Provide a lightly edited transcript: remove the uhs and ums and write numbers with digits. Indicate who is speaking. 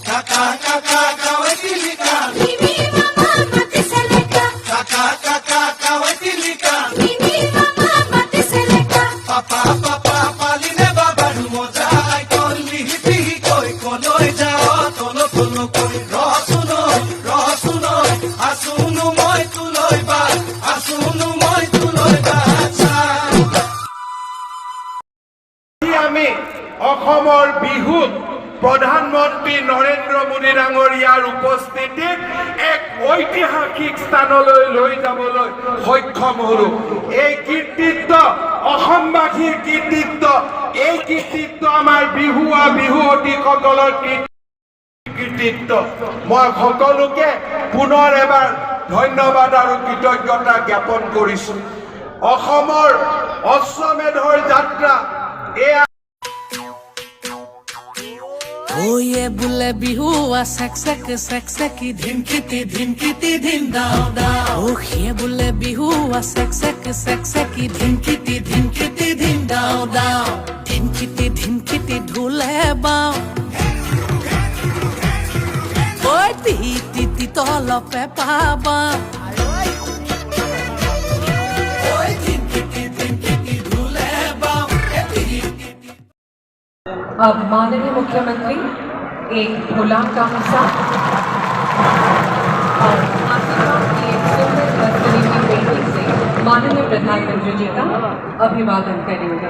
Speaker 1: কাকা কাকা কাৱৈ টিলিকা।
Speaker 2: মিমি মামা মাতি চেলেকা।
Speaker 1: কাকা কাকা কাৱৈ টিলিকা।
Speaker 2: মিমি মামা মাতি চেলেকা।
Speaker 1: পাপা পাপা পালিনে বাবাৰু মজা আইকন, মিহি পিহি কৈ কলৈ যাৱ তল তলকৈ? ৰচোন ৰচোন, আছোনো মই তোলৈ বাট, আছোনো মই তোলৈ বাট চাই।
Speaker 3: আজি আমি অসমৰ বিহুত প্ৰধানমন্ত্ৰী নৰেন্দ্ৰ মোদী ডাঙৰীয়াৰ উপস্থিতিত এক ঐতিহাসিক স্থানলৈ লৈ যাবলৈ সক্ষম হলো। এই কৃতিত্ব অসমবাসীৰ কৃতিত্ব। এই কৃতিত্ব আমাৰ বিহুৱা বিহুৱতীসকলৰ কৃতিত্ব। মই সকলোকে পুনৰ এবাৰ ধন্যবাদ আৰু কৃতজ্ঞতা জ্ঞাপন কৰিছো। অসমৰ অশ্বমেধৰ যাত্ৰা এয়া।
Speaker 4: ওয়ে বোলে বিহুৱা চেক চেক চেক চেকি ধিনকিতি ধিনকিতি ধিন দাও দাও। ও সিয়ে বোলে বিহুৱা চেক চেক চেক চেকি ধিনকিতি ধিনকিতি ধিন দাও দাও। ধিনকিতি ধিনকিতি ঢোলে বাও, ঐ তিহি তিতি তলপে পাবা। ঐ ধিনকিতি ধিনকিতি ঢোলে বাও, এ তিহি তিতি।
Speaker 5: अब माननीय मुख्यमंत्री एक गुलाम गामोसा और आसिफा की एक सुंदर हस्तलिपि पेंटिंग से माननीय प्रधानमंत्री जी का अभिवादन करेंगे।